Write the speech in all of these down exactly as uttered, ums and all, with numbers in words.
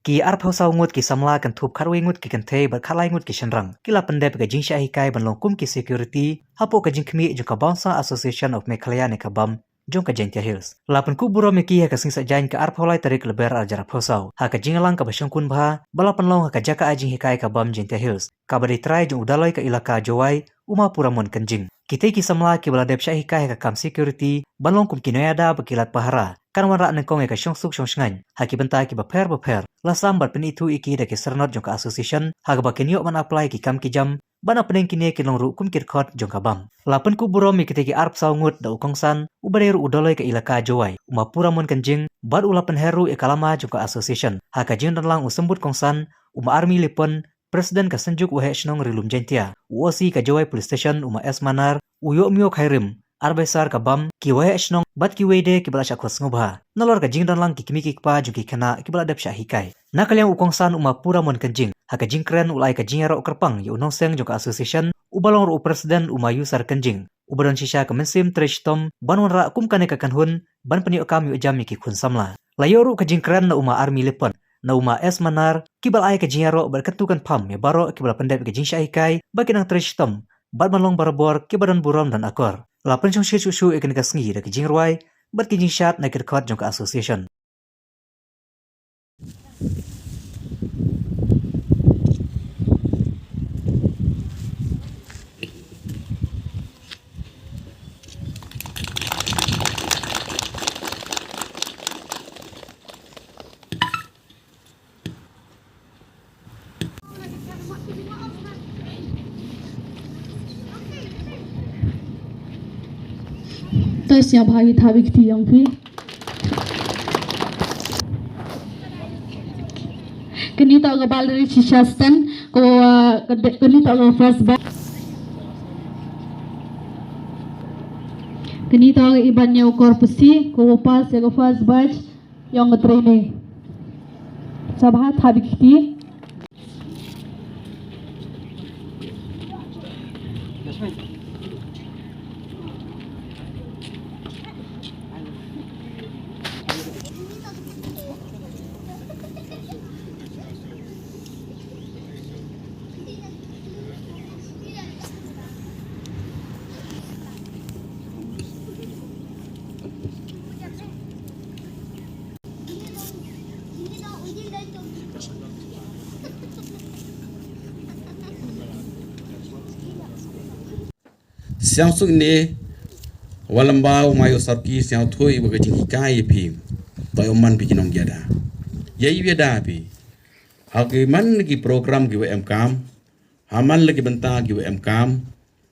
Ki arphew saw ngut ki samla kynthup khatwei ngut ki kynthei bad khatlai ngut ki shynrang ki la pyndep ïa ka jingshah hikai ban long kum ki security hapoh ka jingkhmih jong ka Bouncer Association of Meghalaya ne ka BAM jong ka Jaintia Hills. La pynkup burom ïa ki ha ka sngi Saitjaiñ ka arphew lai tarik Lber arhajar arphew saw ha ka jingïalang kaba shongkun bha ba la pynlong ha ka jaka ai jinghikai ka BAM Jaintia Hills, kaba dei trai jong u Dolloi ka Elaka Jowai, u Ma Puramon Kynjing. Kitei ki samla kiba la dep shah hikai ha ka kam security ban long kum ki nongïada bad ki lad pahara kan wanrah nyngkong ïa ka shongsuk shongshngaiñ ha ki bynta kiba pher bapher. La sam bad pynithuh ïa ki da ki syrnod jong ka association ha kaba kin ïoh ban apply ïa ki kam ki jam, bad napdeng kine kin long ruh kum ki dkhot jong ka BAM. La pynkup burom ïa kitei ki arphew saw ngut da u kongsan uba dei ruh u Dolloi ka Elaka Jowai, u Ma Puramon Kynjing, bad u la pynher ruh ïa ka lama jong ka association ha ka jingdon lang u Symbud Kongsan, u Ma Army Lipon, President ka Synjuk Waheh Shnong Ri Lum Jaintia, u O C ka Jowai Police Station u Ma S Manar, u Ïohmyo Khyrim, Adviser ka BAM, ki Waheh Shnong bad kiwei de kiba la shah khot sngewbha nalor ka jingdon lang ki kmie ki kpa jong ki khynnah kiba la dep shah hikai. Na ka liang u kongsan u Ma Puramon Kynjing, ha ka jingkren u la ai ka jingïaroh kyrpang ïa u nongseng jong ka association uba long ruh u President u Ma Yusar Kynjing, uba don shisha ka mynsiem trei shitom ban wanrah kum kane ka kynhun ban pynïoh kam ïoh jam ïa ki khun samla. La ïoh ruh ka jingkren na u Ma Army Lipon, na u Ma S Manar, kiba la ai ka jingïaroh bad kyntu kynpham ïa baroh kiba la pyndep ïa ka jingshah hikai ba ki nang trei shitom bad ban long barabor kiba don burom don akor. La pynshongshit shuh shuh ïa kane ka sngi da ka jingrwai bad ka jingshad na ki dkhot jong ka association. To sngewbha hi thaw ïa ki kti jong phi. Kane to ka Valerie Chishasten, ko, uh, kane to ka first batch. Kane to ka Iban Nyaw Korpusi, ko pass ïa ka first batch. Ïong ka training. Sngewbha thaw ïa ki kti. Sngewsuk ne, wa lamba u mai u sarki sngewthuh ïa ka jinghikai ïa phi. Ba ïoh man phi ki nongïada. Ïa ïada phi. Ha ki man ki program ki wa em kam. Ha man la ki bynta ki wa em kam.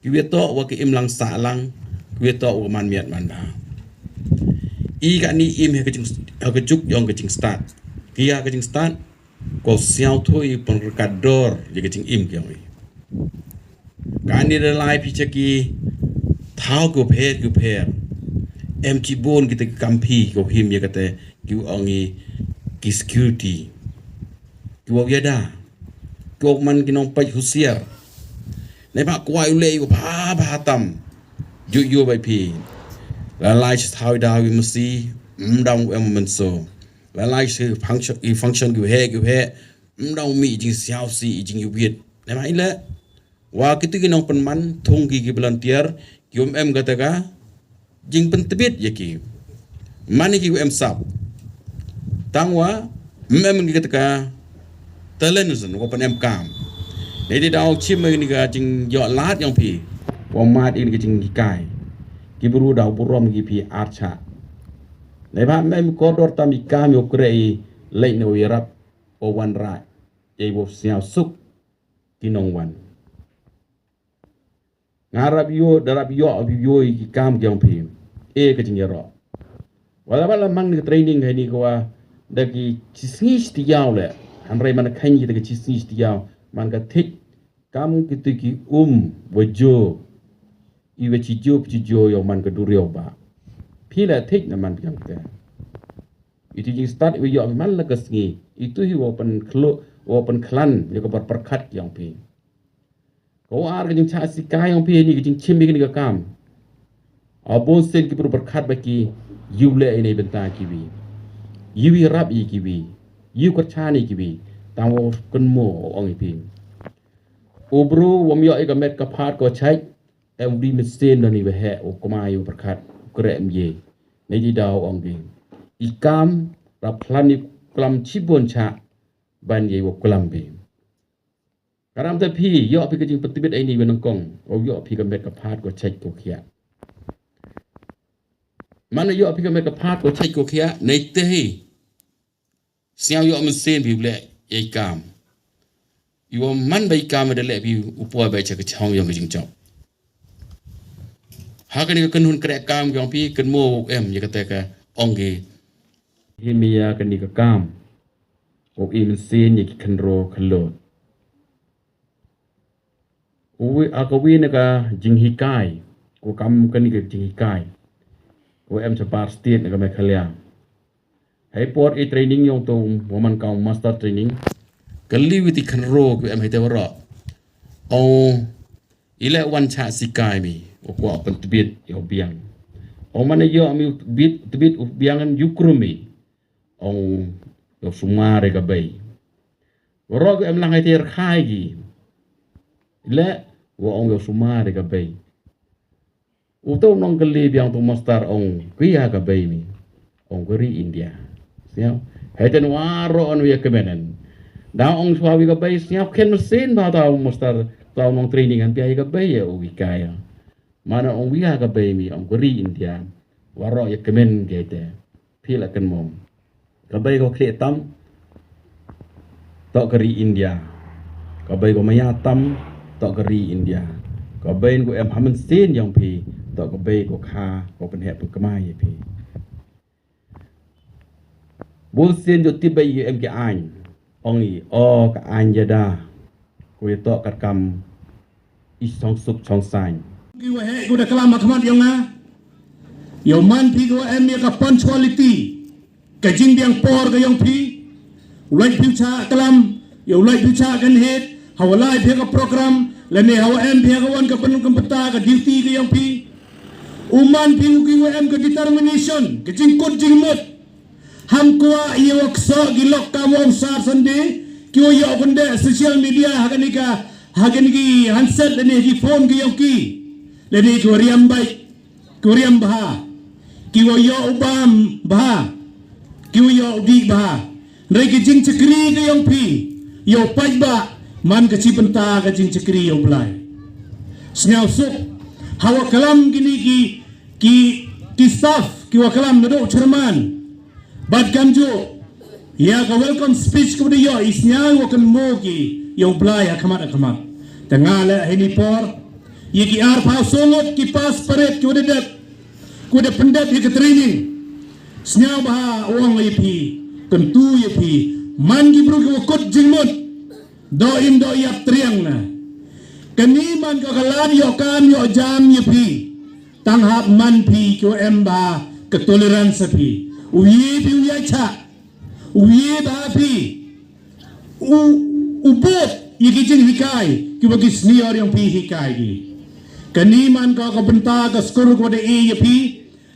Ki wa toh wa ki im lang sah lang. Ki wa toh wa man miat man ba. I kani im ha ka jing, ha ka juk ïong ka jingstad. Ki ha ka jingstad. Ko sngewthuh i pynryngkat dor ïa ka jingim ki ïong i. Kani da lai phi cha ki thaw ki pher ki pher. Em chi bun kita ki kam phi ko him ïa kata ki ong i ki security. Ki wa ïada. Ki wa man ki nongpait husiar. Nai ba kwai u lei u bha bha tam. Ju yu bai phi. La lai cha thaw da wi masi. Mdam em menso. La lai shi function, i function ki he, ki he. Mdang mi jing siaw si i jing yu bit. Nai ma ila. Wa kitu ki nong penman, thung ki ki volunteer, ki um em kata ka, jing pentebit ya ki. Mani ki em sap. Tang wa, em em ki kata ka, talent zan, wa pen em kam. Nai di daw chim ni ka jing yo lad yang pi. Wa mat in ka jing kai. Ki bru daw burom ki pi archa. Nai ba mem kordor tam i kam yo kre i lek no i rap o wan ra. Ei wo siaw suk ki nong wan. Nga rap yo, da rap yo, abi yo i ki kam ki ong pi. E ka jing yaro. Wala bala mang ni training hai ni kwa da ki chisngi sti yaw le. Han rai man khain ki da ki chisngi sti yaw. Man ka thik. Kam ki tu ki um wa jo. I wa chi jo, chi jo yo man ka duriaw ba. Pi la thik na man pi kam ka. Itu jing start i wa yo man la ka sngi. Itu hi wa pen khlo, wa pen khlan, ya ka bar perkhat ki ong pi. Ko ar ka jing cha sikai ong pi ni ka jing chim ni ka kam. A bon sen ki pru perkhat ba ki yu le ini benta ki wi. Yu wi rap i ki wi. Ïu kyrchan ïa kiwei, tang u kynmaw u ong ïa phi. U bru wam ïoh ïa ka met ka phad ka chait, em ri mynsiem da ni waheh u kmai u pyrkhat u kreh em ye. Ne ji daw ong ki. I kam rap plan i klam chibun cha ban ye u klam bi. Karam te phi ïoh phi ka jingpyntbit ai ni wenang kong. U ïoh phi ka met ka phad ka chait ka khiah. Man ïoh phi ka met ka phad ka chait ka khiah ne te hi. Sñiaw ïoh mynsiem phi u leh ïa i kam. Ïoh man ba i kam da leh phi u poi ba cha ka chong yong ka jingjop. Ha kani ka kynhun kreh kam yong phi kynmaw em ïa kata ka ong ki. Hi mi ïa kani ka kam. Ko i mynsiem ïa ki khynro khylot. Ko wi a ka wi na ka jinghikai. Ko kam kani ka jinghikai. Ko em cha bar state na ka Meghalaya. Hei por i training yong to woman kau master training. Kali wi ti khan ro ko em hei te waro. O ile wan cha sikai mi. O ko pen tbit yo biang. O mana yo mi bit tbit u biang an yukrumi. Ong yo sumare ka bai. Waro ko em lang hei te rkhai gi. Ile wa ong yo sumare ka bai. Uto nong kali biang tu mostar ong kuya ka bai mi. Ong kuri India. Siau. Hei ten waro on wia kemenen. Da ong sua wi ka bai siau ken mesin ba tau mostar tau nong training han pia ka bai ya uwi kaya. Mana ong wia ka bai mi ong kuri India. Waro ya kemen gete. Phi la kynmaw. Ka bei ko khlieh tam. Tok ka ri India. Ka bei ko maya tam. Tok ka ri India. Ka bei ko em ha mynsiem yong phi. Tok ka bei ko kha ko pynheh pynkmai ïa phi. Bun sien jot ti bei ïa em ki aiñ. Ong i o ka aiñ jada. Ko ïa tok kat kam i song suk song sain. Ki wa heh ko da klam ha khmat yong nga. Yow man phi ko em ïa ka punctuality. Ka jingbiang por ka yong phi. U lait phi u cha klam. Yow lait phi u cha kan het. Ha wa lai phi ka program. Lane ha wa em phi ka wan ka pen ka peta ka duty ka yong phi. U man phi u ki wa em ka determination. Ka jingkut jingmut. Ham kwah ïa wa ksoh ki lok kam wa ong sar Sunday ki wa ïoh kynde social media ha kani ka ha kani ki handset lane ki phone ki ïoh ki lane ki wa riam bait ki wa riam bha ki wa ïoh u bam bha ki wa ïoh u dih bha. Hynrei ki jingchakri ki ïoh phi ïoh pait ba man ka chi bynta ka jingchakri ïoh Blai. Sñiaw suk ha wa klam kini ki ki ki staff ki wa klam naduh chairman. Bad kamjuh ïa ka welcome speech ka wa da ïoh i sñiaw wa kynmaw ki ïa u Blai ha khmat ha khmat. Te nga leh ha ini por ïa ki arphaw soo ngut ki past parade ki wa da dep ki wa da pyndep ïa ka training. Sñiaw bha u ong ïa phi kyntu ïa phi man ki briew ki wa kut jingmut. Doh im doh ïap triang na. Kani man ka ka lad ïoh kam ïoh jam ïa phi. Tang hap man phi ki wa em bha ka tolerance phi. U ye phi u ya cha. U ye bha phi. U u bot ïa ki jinghikai ki wa ki senior yong phi hikai ki. Kani man ka ka bynta ka skur ka wa da e ïa phi.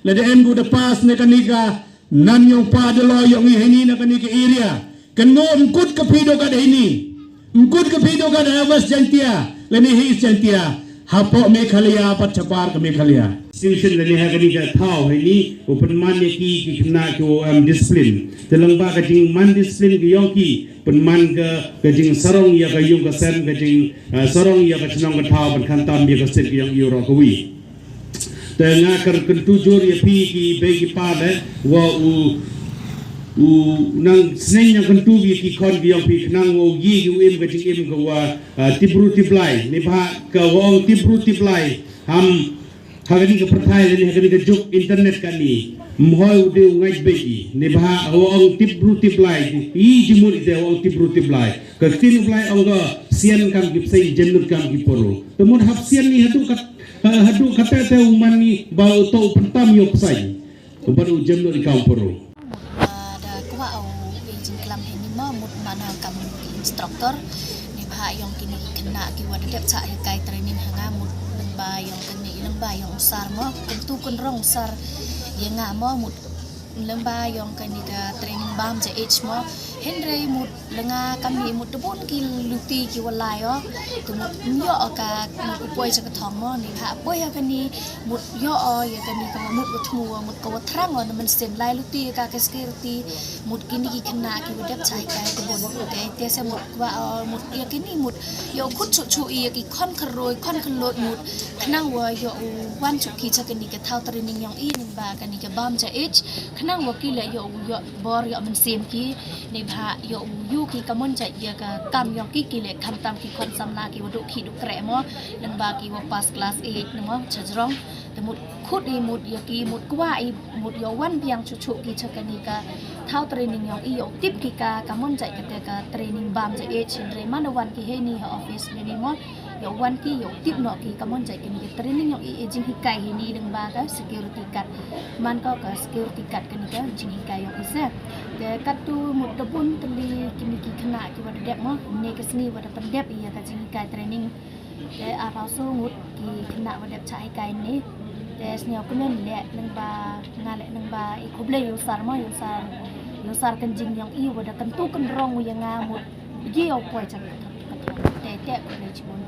Lada em ka wa da pass na kani ka Nan yong pa da lo yong i hini na kani ka area. Kan mo mkut ka phi do ka da hini. Mkut ka phi do ka da West Jaintia. Lani hi East Jaintia. Hapo Meghalaya pat chapar ka Meghalaya. Station lani ha kani ka thaw hini. U pynman ya ki ki kena ki o am discipline. Te lang ba ka jing man discipline ki yong ki. Pynman ka ka jing sarong ya ka yung ka sem ka jing ah, sarong ya ka chnong ka thaw ban khantam ya ka state ki yong i ro ka wi. Te nga kar kyntu jur ïa phi ki bei ki pa de wa u u nang sneng nang kyntu ïa ki khon ki yong phi khnang wa u yi ki u im ka jingim ka wa ah, tibru tiblai ni bha ka wa ong tibru tiblai ham ha kani ka pyrthai ni ha kani ka juk internet kani mhoi u de u ngait bei ki ni bha wa ong tibru tiblai i jimur ite wa ong tibru tiblai ka tin blai ong ka sian kam ki psai jemnut kam ki poro te mut hap sian ni hadu kat Haduh kata te u man ni ba u to u pyntam ïa u psain. U ban u jem noh ïa ka u poro. Da kwah u i jingklam hi ni mo mut mana kam instructor ni bha yong kini ki khynnah ki wa da dep chah hikai training ha nga mut lem ba yong kani lem ba yong u sar mo kyntu kynrong u sar ïa nga mo mut lem ba yong kani ka training bam ja age mo Hynrei mut lynga kane mut da bun ki luti ki wa lai o. Te mut ym yoh o ka mut u poi cha ka thong mo, neibhah poi ha kani mut yoh o ïa kani ka mut wa thmu o, mut ka wa thrang o na mynsiem. Lai luti ïa ka ka security, mut kini ki khynnah ki wa dep cha hikai da bun. Te, te se mut kwah o mut ïa kini mut ïa u khut chuh chuh ïa ki khon kharoi khon kharlot mut, khnang wa ïa u wan chuh ki cha kani ka thaw training yong i, neibhah kani ka bam ja age, khnang wa ki leh ïa u ïa bor ïa mynsiem ki, neibhah ïa u ïoh ki ka mon jait ïa ka kam yong ki, ki leh khamtam ki khon samla ki wa duh khih duh kreh mo, lyngba ki wa pass class eight ne mo cha jrong. Te mut khut i mut ïa ki mut kwah i mut ïa wan biang chuh chuh ki cha kani ka thaw training yong i, ïa u tip ki ka ka mon jait kata ka training bam ja age. Hynrei man da wan ki heini ha office lane mo, ïa wan ki ïa u tip noh ki ka mon jait kani ka training yong i, i jinghikai heini lyngba ka security guard. Man ka ka security guard kani ka jinghikai yong i se. Te katto mut da bun tylli kini ki khynnah ki wa da dep mo, ne ka sngi wa da pyndep ïa ka jinghikai training. Te arphew saw ngut ki khynnah wa dep cha hikai ni. Te sñiaw kmen leh lyngba, nga leh lyngba i khublei ïa u sar mo, ïa u sar, ïa u sar Kynjing yong i wa da kyntu kynrong u ïa nga mut bgi ïa u poi cha ka thong. Te, te khublei chibun.